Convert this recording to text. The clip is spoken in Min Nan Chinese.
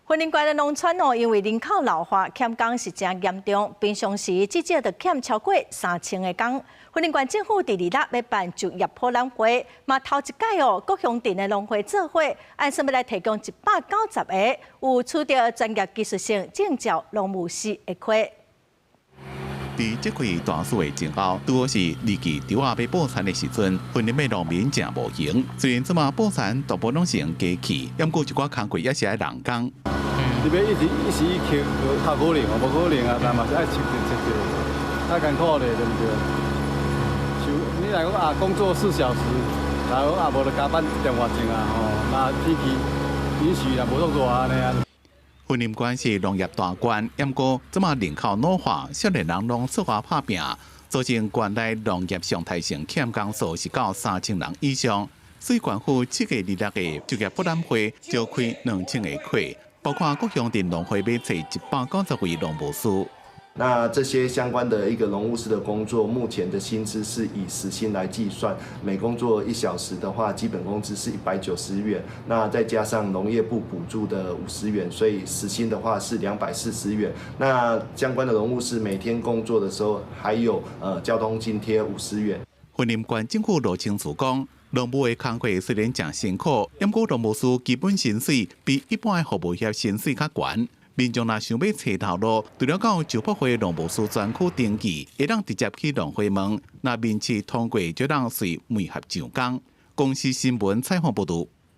雲林縣的農村哦，因為人口老化，欠工是誠嚴重，平常時至少著欠超過3000個工。雲林縣政府佇二六欲辦就業博覽會，嘛頭一擺哦，各鄉鎮的農會做伙，按算欲來提供190個有取得專業技術性證照農務師的缺。佇這季大暑的前後，拄好是二季稻仔欲播田的時陣，雲林的農民誠無閒。雖然這馬播田大部分攏成機器，毋過一寡工課也是愛人工。你欲一時一時一刻，較可能哦，無可能啊，但嘛是愛測著測著，較艱苦咧，對毋對？像你若講啊，工作4小時，然後啊無就加班一點外鐘啊，吼，那天氣允許啦，無足熱按呢啊。雲林縣是農業大縣，毋過這馬人口老化，少年人攏出外拍拚，造成縣內農業常態性欠工數是到3000人以上。所以縣府7月26的就業博覽會召開2000個缺，包括各鄉鎮農會欲揣190位農務師。那這些相關的一個農務師的工作，目前的薪資是以時薪來計算，每工作1小時的話，基本工資是190元，那再加上農業部補助的50元，所以時薪的話是240元。那相關的農務師每天工作的時候，還有交通津貼50元。雲林縣政府羅清慈講，農務的工課雖然誠辛苦，毋過農務師基本薪水比一般的服務業薪水較懸。民眾若想欲揣頭路，除了到就博會農務師專區登記，會當直接去農會問。若面試通過，就當隨媒合上工。公視新聞採訪報導。